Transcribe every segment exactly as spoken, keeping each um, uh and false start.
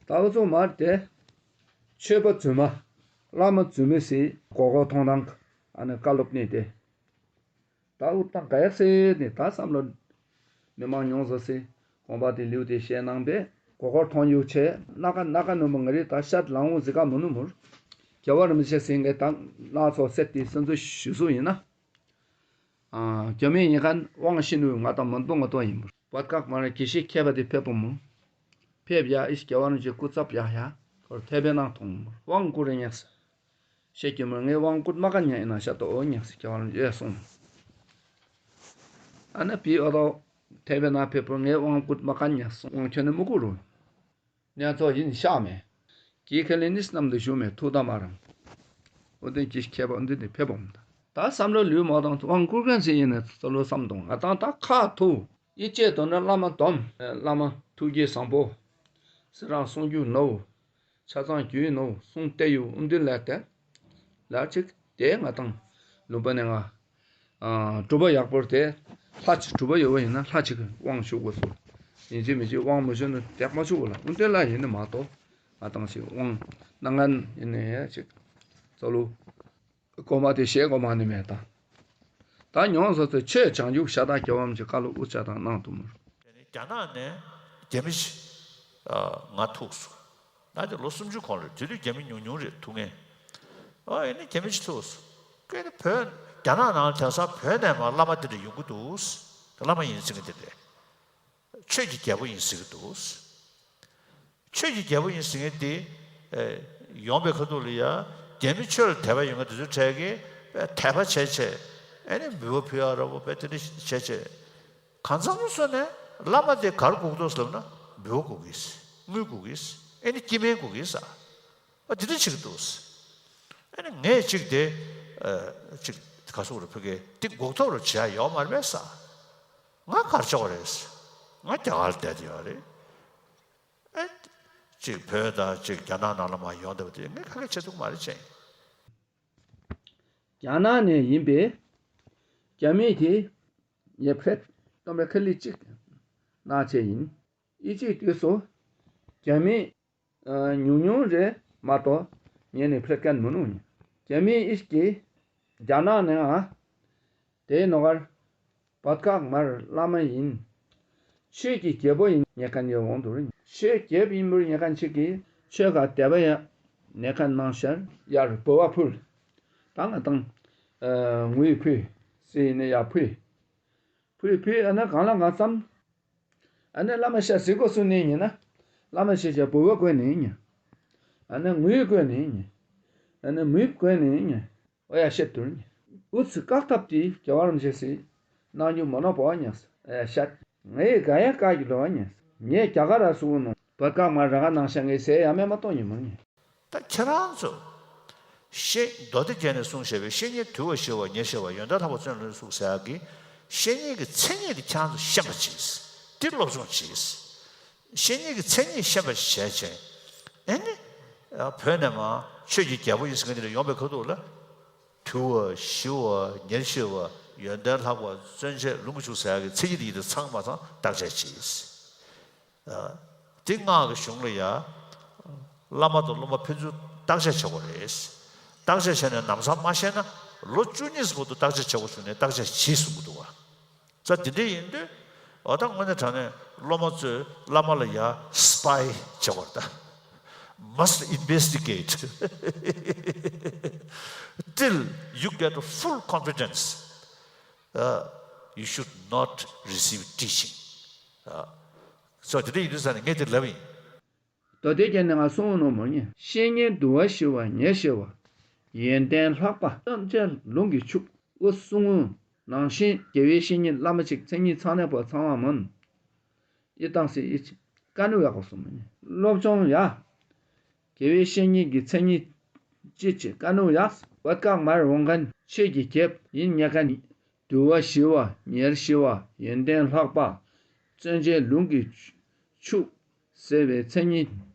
ད་འུ་ཚོ་མར་དེ་ཆོས་པ་རྫུན་མ། བླ་མ་རྫུན་མ་ཟེར་མགོ་སྐོར་གཏོང་སྟངས། ཨ་ནི་བཀའ་སློབ་གནས་དེ། ད་འུ་ད་ག་ཡག་ཟེར་ནས་ད་བསམ་བློ་མི་མང་མྱོང་ཟེར་སྲིད། དགོངས་པ་དེ་ལེའུ་དེ་བཤད་གནང་པས་མགོ་སྐོར་གཏོང་ཡུག་ཆེ། སྣ་ཁ་སྣ་ཁ་ནོར་མོ་ང་རེ་ད་ཤད་ལང་འོང་ཟི་ཀ་མོ་ནུ་མུར། རྒྱལ་བ་རིན་པོ་ཆེ་ཟེར་ངས་ད་སྣ་ཚོགས་སེར་དེ་སེམས་གསོ་ཞུ་སུ་ཡིན་ན། རྒྱ་མི་ཉེ་ཁན་དབང་ཤེས་ནུས་ང་དང་མ་མདོ་ང་དོ་ཡིན་པ། བར་སྐབས་མ་ར་དགེ་བཤེས་མཁས་པ་དེ་ཕེབས་པ་མོ། ཕེབས་ཡ་ཨིས་རྒྱལ་བ་རིན་ཆེ་སྐུ་ཚབ་ཡ་ཡ། ཁོར་ཐེ་བེ་ནང་ཐོང་མོ་དབང་བསྐུར་རེ་ཉག་ས། ཤེས་ཀྱི་མོ་ངའི་དབང་བསྐུར་མ་ག་ཉ་ཡིན་ན་ཤ་ཏོ་འོ་ཉག་ས་རྒྱལ་བ་རིན་ཆེ་ཡ་སོང་། ཨ་ན་པི་ཨོ་དོ་ཐེ་བེ་ནང་ཕེབས་པོ་ངའི་དབང་བསྐུར་མ་ག་ཉག་སོང་དབང་ཁྱོད་ནི་མུ་ཀུ་རུ། ཉན་ཚོགས་ཡིན་ཤག་མེད། གྱི་ཁ་ལེ་ནིས་རྣམས་དུ་བཞུགས་མེད་ཐུགས་དམ་མ་རང་། འོ་དེ་གྱི་ཁྱད་པར་འདི་ནི་ཕེབས་པོ་མི་འདུག་ད་བསམ་བློ་ལུས་མ་དང་དབང་བསྐུར་མཁན་ཟེར་ཡིན་ན་ཚོ་ལོ་བསམ་དང་ང་དང་ད་ཁ་ཐུག་ཡིད་ཆེས་དོན་ན་བླ་མ་སྡོམ། བླ་མ་ཐུགས་རྗེ་བཟང་པོ། སེ་རང་གསུང་རྒྱུ་ནོ། ཆ་ཚང་རྒྱུས་ནོ་གསུང་བལྟས་ཡུ་ཨུ་འདི་ལ་དེ། ལ་ཅིག་དེ་ང་དང་ལུང་པ་ནས་ང་། གྲུབ་པ་ཡག་པོར་དེ། ལྷ་ཅིག་གྲུབ་པ་ཡོད་པ་ཡིན་ན་ལྷ་ཅིག་གི་དབང་ཞུ་དགོས་སོ། ཡིན་གཅིག་མིན་གཅིག་དབང་མི་ཞུ་ན་དེག་མ་ཆུག་གོ་ལ་ཨུ་འདི་ལ་ཡིན་ནི་མ་གཏོགས། ང་དང་ཞིག་དབང་གནང་ངན་ཡིན་ནི་ཡ་ཅིག་ཙོ་ལུ། གོ་མ་དེ་ཞེས་གོ་མ་ནི་མེད་ད། ད་མྱོང་ས་ཚོས་ཆོས་བྱང་ཆུབ་ཤ་སྟག་རྒྱལ་བ་རིན་པོ་ཆེ་བཀའ་སློབ་དབུ་ཕྱག་དང་གནང་ཐུབ་མོ། རྒྱ་ནག་ནས་རྒྱ་མི་ཞིག་ང་ཐུག་སོང་། ང་དེ་ལོ་སུམ་ཅུ་གོང་རེད། དེ་དུས་རྒྱ་མི་ཉུང་ཉུང་རེད་ཐུག་མཁན། ཨ་ཡིན་ནི་རྒྱ་མི་ཞིག་ཐུག་སོང་། ཁྱེད་ནི་བོད་རྒྱ་ནག་ནང་དེང་སང་བོད་ནས་མ་བླ་མ་དེ་འདྲ་ཡོང་གི་འདུག་བླ་མ་ཡིན་ཟེར་མཁན་དེ་འདྲས། ཆོས་ཀྱི་རྒྱལ་པོ་ཡིན་ཟེར་གི་འདུག་ཆོས་ཀྱི་རྒྱལ་པོ་ཡིན་ཟེར་མཁན་དེ། ཡོང་པའི་ཁ་ཐུག་ལ་ཡ། རྒྱ་མི་ཆོས་ལ་དད་པ་ཡོད་མཁན་དེ་ཚོའི་གྲས་ཀྱིས་དད་པ་བྱས་བྱས། ཨ་ནི་འབུལ་བ་ཕུལ་ཡག་ར་བོ་བས་དེ་འདྲ་བྱས་བྱས། གང་འཚམ་སོ་ནས་བླ་མ་དེ་གར་སྒུག་འདུག་ཟེར་ན་འབུལ་བ་སྒུག་གིས། དངུལ་སྒུག་གིས། ཨ་ནི་སྐྱེ་དམན་སྒུག་གིས་ས། ཨ་དེ་འདྲ་བྱེད་ཀྱི་འདུག་ཨ་ནི་ངས་གཅིག་དེ། ཨ་གཅིག་ག་སོག་རུ་ཕ་གི་དེ་འགོག་ཐབས་རུ་བྱས་ཡོད་མ་རེད་པས་ས། ང་གར་ཆོག་རེད། ང་རྒྱ་གར་བསྡད་ཡོད་རེད། ཨ་གཅིག་བོད་དང་གཅིག་རྒྱ་ནག་ནང་ལ་མ་ཡོང་བསྡད་པ་དེ་ངས་ག་གེ་བྱེད་ཐུབ་མ་རེད་ཅེས། རྒྱ་ནག་ནས་ཡིན་པས། རྒྱ་མི་དེ་ཡེ་ཕྲད་སྟོན་པའི་ཁ་ལི་གཅིག་གནང་ཆེད་ཡིན། ཨི་གཅིག་དུས་སུ་རྒྱ་མི་ཉུང་ཉུང་རེད་མ་གཏོགས་ཉེ་ནས་ཕྲད་མཁན་མི་ནུག་རྒྱ་མི་ཨི་གིས་རྒྱ་ནག་ནང་དེའི་ནོ་གར་བད་ཀག་མར་བླ་མ་ཡིན། ཆོས་ཀྱི་རྒྱལ་པོ་ཡིན་ཉེ་མཁན་ཡོད་འོང་དུ་རེད། ཆོས་རྒྱལ་པོ་ཡིན་པར་ཉེ་མཁན་ཆེ་གིས་ཆོས་ག་དད་པ་ཡ་ཉེ་མཁན་ནང་ཤར་ཡར་འབུལ་བ་ཕུལ། ད་ང་དང་ངུས་ཕུལ་ཟེར་ནས་ཡར་ཕུལ། ཕུལ་ཕུལ་ཨ་ན་གང་ལ་གང་འཚམ། ཨ་ནི་བླ་མ་ཤ་ཟི་གོ་སུ་ནི་ཡིན་ན། བླ་མ་ཤ་ཤ་བུ་བ་བཀོད་ནི་ཡིན། ཨ་ནི་ངུས་བཀོད་ནི་ཡིན། ཨ་ནི་མུས་བཀོད་ནི་ཡིན། ཨོ་ཡ་ཤེད་དུར་ནི། ཨུ་ཚུ་བཀག་ཐབས་དེ་རྒྱལ་བ་རིན་པོ་ཆེ་སི། གནང་རྒྱུ་མ་ནོ་བ་ཉག་ཨ་ཡ་ཤད། ངའི་ག་ཡ་བཀག་གི་ལོ་བ་ཉག་ངས་རྒྱ་གར་ར་སུ་ནོ་བར་བཀག་མ་ར་ག་ནང་ཤ་ངའི་ཟས་ཡ་མེ་མ་གཏོང་ཉི་མ་ཉག་ད་ཁྱེད་རང་ཚོ། བཤེས་མདོ་སྡེ་རྒྱན་ནས་གསུངས་བཞག་པའི་བཤེས་གཉེན་དུལ་བ་ཞི་བ་ཉེར་ཞི་བ་ཡོན་ཏན་ལྷག་པ་བརྩོན་ལེན་ལུགས་ཟེར་ཡག་གི་བཤེས་གཉེན་གྱི་མཚན་ཉིད་དེ་ཁྱེད་རང་ཚོ་ཤེས་པ་བྱས། དེ་སློབ་སྦྱོང་བྱས། བཤེས་གཉེན་གྱི་མཚན་ཉིད་ཤེས་པ་བྱས་བྱས། ཨེ་ནི། བོད་ནས་མ་ཆོས་ཀྱི་རྒྱལ་པོ་ཡིན་ཟེར་མཁན་དེ་འདྲ་ཡོང་པའི་ཁ་ཐུག་ལ། དུལ་བ་ཞི་བ་ཉེར་ཞི་བ་ཡོན་ཏན་ལྷག་པ་བརྩོན་བཅས་ལུང་གི་ཕྱུགས་ཟེར་ཡག་གི་མཚན་ཉིད་དེ་ཡིན་དུས་ཚང་མ་ཚང་བརྟག་དཔྱད་བྱས། དེ་སྔགས་ཀྱི་གཞུང་ལ་ཡ། བླ་མ་དང་སློབ་མ་ཕན་ཚུན་བརྟག་དཔྱད་བྱེད་དགོས་རེད། བརྟག་དཔྱད་བྱས་ནས་ལམ་སང་མ་ཤེས་ན་ལོ་བཅུ་གཉིས་བར་དུ་བརྟག་དཔྱད་བྱེད་དགོས་བྱུང་ནས་བརྟག་དཔྱད་བྱེད་གསུང་གི་འདུག་བ། ས་དེ་འདྲ་ཡིན་དུས། འོ་ད་དངོས་གནས་དྲང་གནས་སློབ་མ་ཚོས་བླ་མ་ལ་ཡ་སི་པའི་བྱེད་དགོས་རེད་ད། Must investigate till you get full confidence. You should not receive teaching. So དེ་འདྲ་ཡིན་དུས་ས་ནས་ངས་དེ་ལབ་ཡིན། མདོ་སྡེ་རྒྱན་ནས་ང་གསུང་ནོ་མོ་ཉེ། བཤེས་གཉེན་དུལ་བ་ཞི་བ་ཉེར་ཞི་བ། ཡོན་ཏན་ལྷག་པ་བརྩོན་བཅས་ལུང་གི་ཕྱུག་ཨུ་གསུང་ངོ་། ནང་བཞིན་དགེ་བའི་བཤེས་གཉེན་བླ་མ་གཅིག་མཚན་ཉིད་ཚང་གནས་པོ་ཚང་བ་མིན། ཨི་ཏང་སི་ཨི་ཅི་ཀ་ནུ་ཡག་གོ་གསུང་མོ་ཉེ། སློབ་སྦྱོང་ཡ། དགེ་བའི་བཤེས་གཉེན་གྱི་མཚན་ཉིད་ཅི་ཅི་ཀ་ནུ་ཡག་བད་ཀག་མར་འོང་མཁན་ཆོས་ཀྱི་རྒྱལཔོ་ཡིན་ཉེ་མཁན། དུལ་བ་ཞི་བ་ཉེར་ཞི་བ་ཡོན་ཏན་ལྷག་པ། བརྩོན་བཅས་ལུང་གི་ཕྱུག་ཟེར་བའི་མཚན་ཉིད་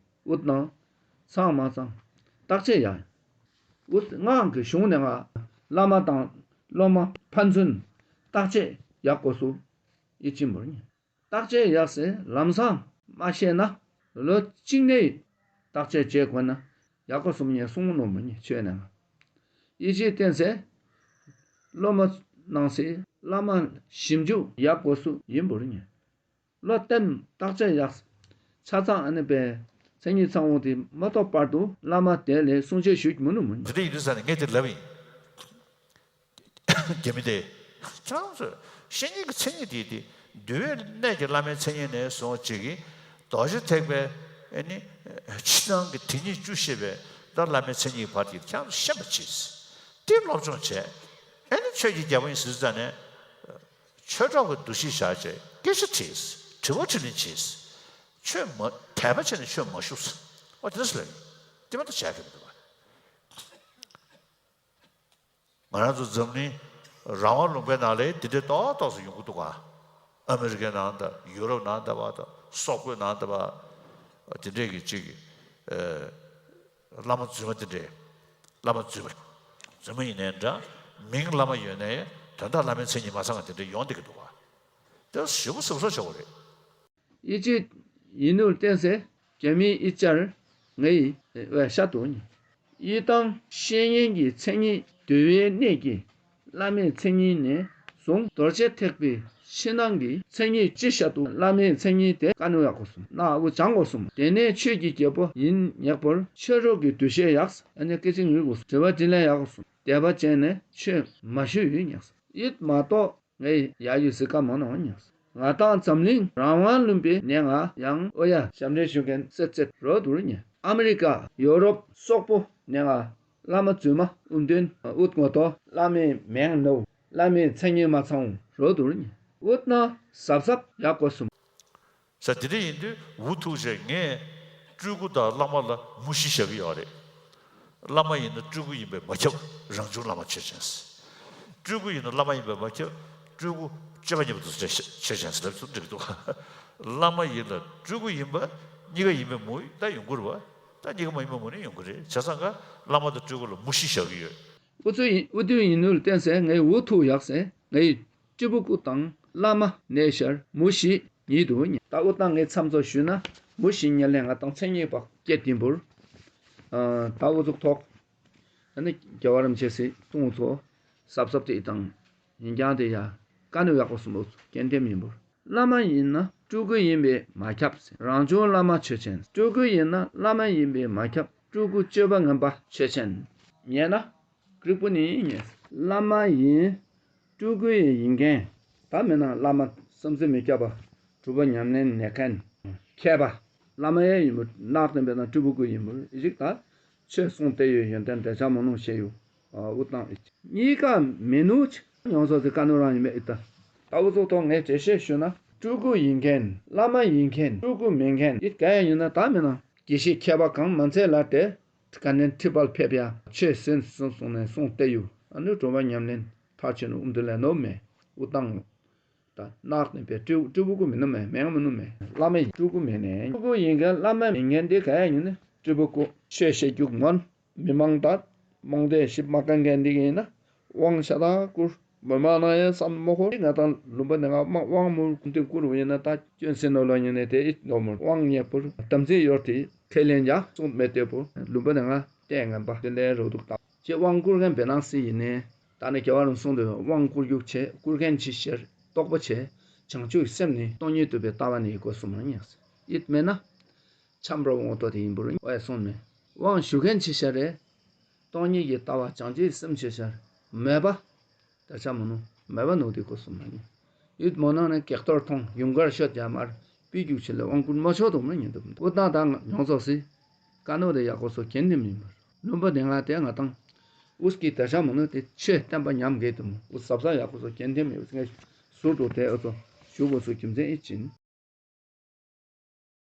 ཨུ་དང་ཚང་མ་ཚང་བརྟག་དཔྱད་ཡ། ཨུ་སྔགས་ཀྱི་གཞུང་ནས་ང་བླ་མ་དང་སློབ་མ་ཕན་ཚུན་བརྟག་དཔྱད་ཡག་གོ་སུ་ཨི་ཅི་མོར་ཉེ། བརྟག་དཔྱད་ཡག་སེ་ལམ་སང་མ་ཤེས་ན་ལོ་གཅིག་ནས་ བརྟག་དཔྱད་བྱེད་དགོས་ན་ཡག་པོ་གསུང་ཉན་གསུང་མོ་ནོར་མོ་ཉན་ཆོས་ནང་། ཡིད་ཆེས་བསྟེན་སའི་སློབ་མ་གནང་སའི་བླ་མ་ཞིབ་འཇུག་ཡག་པོ་སུ་ཡིན་པོ་རེད་ཉན། བློ་བསྟན་བརྟག་དཔྱད་ཡག་ཆ་ཚང་ཨ་ནི་པའི་མཚན་ཉིད་ཚང་བོ་དེ་མ་གཏོགས་བར་དུ་བླ་མ་དེ་ལས་གསུང་ཆོས་ཞུས་མི་ནུ་མི་ཉན། དེ་འདྲ་ཡིན་དུས་ས་ནས་ངས་དེ་ལབ་ཡིན། རྒྱ་མི་དེ། ཁྱེད་རང་ཚོས་བཤེས་གཉེན་གྱི་མཚན་ཉིད་དེ་དེ་འདུལ་བའི་གནས་ཀྱི་བླ་མའི་མཚན་ཉིད་ནས་བཟུང་གཅིག་གིས་རྡོ་རྗེ་ཐེག་པའི་ཨ་ནི་ཕྱི་ནང་གི་དེ་ཉིད་བཅུ་ཤེས་པའི་ད་བླ་མའི་མཚན་ཉིད་བར་གྱི་ཁྱེད་རང་ཚོ་ཤེས་པ་བྱས། དེ་སློབ་སྦྱོང་བྱས། ཨ་ནི་ཆོས་ཀྱི་རྒྱལ་པོ་ཡིན་ཟེར་ཙང་ནས་ཆོས་གྲོགས་ཀྱི་འདུ་ཤེས་བཞག་བྱས་སྐད་ཆ་དྲིས། དྲི་བ་དྲིས་ལན་བྱས། ཆོས་མ་དད་པ་བྱས་ནས་ཆོས་མ་ཞུགས། ཨོ་དེ་འདྲ་ཟེར་ལ་ཡིན། དེ་མ་གཏོགས་བྱས་ཀྱི་མི་འདུག་བ། ང་རང་ཚོ་འཛམ་གླིང་རང་དབང་ལུང་པའི་ནང་ལ་དེ་འདྲའི་ཏོག་ཏོག་ཙམ་ཡོང་གི་འདུག་ག་ཨ་མི་རི་ཀའི་ནང་དང་ཡུ་རོབ་ནང་དང་བ་དང་སོག་པོའི་ནང་དང་བ། དེ་འདྲས་ཀྱི་གཅིག་གི་ཨེ། བླ་མ་རྫུན་མ་དེ་འདྲས། བླ་མ་རྫུན་མ། རྫུན་མ་ཡིན་ནའི་འདྲ། མིང་བླ་མ་ཡོད་ནའི་དོན་དག་བླ་མའི་མཚན་ཉིད་མ་ཚང་བ་དེ་འདྲས་ཡོང་བསྡད་ཀྱི་འདུག་ག་དེ་ཞེ་པོ་ཟུག་གཟོ་ཆོག་གི་རེད། ཡིད་ཆེས་ཡིན་ནོར་བསྟན་སའི་རྒྱ་མིའི་ཡིད་ཆར་ངའི་བས་ཤ་དོ་ཉི། ཡིད་དང་བཤེས་གཉེན་གྱི་མཚན་ཉིད་འདུལ་བའི་གནས་ཀྱི་བླ་མའི་མཚན་ཉིད་ནས་བཟུང་རྡོ་རྗེ་ཐེག་པའི་ཕྱི་ནང་གི་མཚན་ཉིད་ཅི་ཤ་དོ་བླ་མའི་མཚན་ཉིད་དེ་བཀའ་ནོ་ཡག་པོ་གསུམ་ན་འུ་བྱང་པོ་གསུམ་དེ་ནས་ཆོས་ཀྱི་རྒྱལ་པོ་ཡིན་ཉག་པོར་ཆོས་གྲོགས་ཀྱི་འདུ་ཤེས་ཡག་ཨ་ནི་སྐད་ཅིག་ངུས་པོ་དྲི་བ་དྲིས་ལན་ཡག་པོ་གསུམ་དད་པ་བྱས་ནས་ཆོས་མ་ཞུས་ཡོད་ཉག་ཡིད་མ་གཏོགས། ངས་ཡ་ཡུ་སི་ཀ་མ་ནོ་ཉིས། ང་དང་འཛམ་གླིང་རང་དབང་ལུང་པའི་ནས་ང་ཡང་ཨོ་ཡ་ཞབས་འདྲེན་ཞུ་མཁན་སེ་ཙེ་རོ་དུར་ཉི། ཨ་མི་རི་ཀ་ཡོ་རོབ་སོག་པོ་ནས་ང་བླ་མ་རྫུན་མ་ཨུ་འདོན་ཨུད་ངོ་ཏོ་བླ་མའི་མེང་ནོ་བླ་མའི་མཚན་ཉིད་མ་ཚང་རོ་དུར་ཉི། ཨུད་ན་ཟབ་ཟབ་ཡག་གོ་སུམ། ས་དེ་འདྲ་ཡིན་དུས་འུ་ཐུག་བྱས་ངས་སྤྲུལ་སྐུ་དང་བླ་མ་ལ་མུ་བཞི་བཞག་གི་ཡོད་རེད། བླ་མ་ཡིན་ན་སྤྲུལ་སྐུ་ཡིན་པས་མ་ཁྱབ་རང་བྱུང་བླ་མ་ཆོས་ཅན། སྤྲུལ་སྐུ་ཡིན་ན་བླ་མ་ཡིན་པས་མ་ཁྱབ་སྤྲུལ་སྐུ་སྤྱོད་པ་ཉིད་པ་དུ་ཆོས་ཅན་ཟེར་ལབ་ཚུལ་འགྲིག་འདུག་བླ་མ་ཡིན་ལ་སྤྲུལ་སྐུ་ཡིན་པ་གཉིས་ཀ་ཡིན་པས་མུ་ད་ཡོང་གི་རེད་བ། ད་གཉིས་ཀ་མ་ཡིན་པས་མུ་ནི་ཡོང་གི་རེད་བྱས་ཙང་ཀ་བླ་མ་དང་སྤྲུལ་སྐུ་ལ་མུ་བཞི་བཞག་གི་ཡོད། ཨུ་ཚུ་ཡིན་ཨུ་དུ་ཡིན་ནུ་ལ་བརྟེན་སེ་ངའི་འུ་ཐུག་ཡག་སེ་ངའི་སྤྲུལ་སྐུ་དང་བླ་མ་ནས་ཤར་མུ་བཞི་ཉིད་དུ་ཉེ། ད་ཨུ་ཏང་ངའི་མཚམས་ཚོ་ཞུས་ན་མུ་བཞི་ཉེ་ལས་ང་དང་མཚན་ཉིད་པ་སྐད་དིམ་པོར། ད་ཨུ་ཚུགས་ཐོག་ཨ་ནི་རྒྱལ་བ་རིན་པོ་ཆེ་སི་གསུང་ཚོ་ཟབ་ཟབ་དེ་དང་ཡིན་ཀྱང་དེ་ཡ་དཀའ་ནུས་ཡག་པོ་གསུམ་ཨུ་ཚུགས་སྐྱེན་དེམ་ཡིན་པོར། བླ་མ་ཡིན་ན་སྤྲུལ་སྐུ་ཡིན་པས་མ་ཁྱབ་ཟེར། རང་བྱུང་བླ་མ་ཆོས་ཅན། སྤྲུལ་སྐུ་ཡིན་ན་བླ་མ་ཡིན་པས་མ་ཁྱབ་སྤྲུལ་སྐུ་སྤྱོད་པ་ངན་པ་ཆོས་ཅན། ཉེ་ན། སྒྲུབ་པོ་ནི་ཉེ། བླ་མ་ཡིན། སྤྲུལ་སྐུ་ཡི་ཡིན་མཁན། ད་མིན་ན་བླ་མ་བསམ་གཟས་མི་སྐྱབས་པ། གྲུབ་པ་ཉམས་ལེན་ནས་མཁན། མཁས་པ། བླ་མ་ཡང་ཡིན་པ་ནག་བསྟན་པའི་ནང་སྤྲུལ་སྐུ་ཡིན་པ་ཞིག་ད། ཆོས་གསུང་དེ་ཡོད་ཡོན་ཏན་འབྲེལ་ཆགས་མ་ནུང་བཤད་ཡོད། ཨུ་ཏང་ཨི། གཉིས་ཀ་མི་ནུ་ཆ་ཉོང་སོ་ཟི་ཀ་ནུ་རང་ཡིན་མེད་ཨི་ད། ད་ཨུ་ཚོ་ཐོག་ངས་འགྲེལ་བཤད་ཞུས་ན་སྤྲུལ་སྐུ་ཡིན་མཁན་བླ་མ་ཡིན་མཁན་སྤྲུལ་སྐུ་མིན་མཁན་ཨི་ག་ཡང་ཡིན་ན་ད་མིན་ན། དགེ་བཤེས་མཁས་པ་གང་མ་ཚད་ལ་དེ། དཀའ་ནན་ཁྲི་པར་ཕེབས་ཡ་ཆོས་སེམས་གསུམ་གསུངས་ནས་གསུངས་ཏེ་ཡོད། ཨ་ནི་གྲུབ་པ་ཉམས་ལེན་མཐར་ཕྱིན་ནོ་ཨུམ་དུ་ལས་ནོ་མེད་ཨུ་ཏང་ངོ་། ད་ནག་ནས་པའི་སྤྲུལ་སྤྲུལ་སྐུ་མིན་ནོ་མེད་མེད་མིན་ནོ་མེད་བླ་མ་ཡིན་སྤྲུལ་སྐུ་མེད་ནས་སྤྲུལ་སྐུ་ཡིན་མཁན་བླ་མ་མིན་མཁན་དེ་ག་ཡ་ཡིན་ནི་སྤྲུལ་སྐུ་ཆོས་བཤད་རྒྱུག་ངོན། མི་མང་དང་རྨོངས་དད་ཞིབ་མ་དཀའ་མཁན་འདི་ཡིན་ན་དབང་ཤ་སྟག་བསྐུར། མི་མང་ན་ཡང་བསམ་མོ་ཧོ་ང་དང་ལུང་པ་ནས་ང་དབང་མོ་ཀུན་ཏུ་བསྐུར་བ་ཡིན་ན་ད་སྐྱོན་སེ་ནོ་ལོ་ཉིན་ནས་དེ་ཨི་ནོ་མོ་དབང་ཉེ་པོར་དམ་ཚིག་ཡོད་དེ་ཁས་ལེན་ཡ་གསུངས་མེད་དེ་པོ་ལུང་པ་ནས་ང་ལྟས་ངན་པ་དེ་ལས་རོ་དུག་དང་ཅེ་དབང་བསྐུར་མཁན་བེ་ནང་སི་ཡིན་ནས་ད་ནི་རྒྱལ་བ་རང་གསུངས་དུས་དབང་བསྐུར་རྒྱུག་ཆེ་བསྐུར་མཁན་ཆེ་ཤེར་རྟོགས་པ་ཆེ་བྱང་ཆུབ་སེམས་ནི་སྟོང་ཉིད་རྟོགས་པའི་ལྟ་བ་ནི་ཡི་གོ་གསུམ་མ་ཉེ་ཡིད་མེད་ན། འཆམ་རོ་ངོ་ཏོ་དེ་ཡིན་པོར་ཨེ་སོང་མེད། དབང་ཞུ་མཁན་ཆེ་ཤ་རེད། སྟོང་ཉིད་ཀྱི་ལྟ་བ་བྱང་ཆུབ་སེམས་ཆེ་ཤ་མེད་པ། ད་ཆ་མོ་ནུ་མེད་པ་ནུ་དེ་ཀོ་སུ་མ་ཉེ། ཡུད་མོ་ནང་ནས་གེགས་གཏོར་ཐོང་ཡུམ་གར་ཤོད་ཡ་མར་པི་རྒྱུག་ཆེ་ལ་དབང་བསྐུར་མ་ཆོག་དུ་མ་ཉེ་དུ་མ་དུ་ཨུ་ཏང་དང་ཉོང་ཚོགས་སི། ཀ་ནོ་དེ་ཡག་གོ་སོ་གྱེན་ནི་མིན་པར་ལུམ་པ་དེ་ང་དེ་ང་དང་། ཨུས་ཀི་ད་ཆ་མོ་ནུ་དེ་ཆོས་བསྟན་པ་ཉམས་དགོས་དུ་མོ་ཨུ་ཟབ་ཟབ་ཡག་གོ་སོ་གྱེན་དེ་མི་ཨུས་ངས་ཟུར་དུ་དེ་ཨུ་ཚོ་ཞུ་གོ་སོ་རྒྱུ་མཚན་ཨི་ཅིན།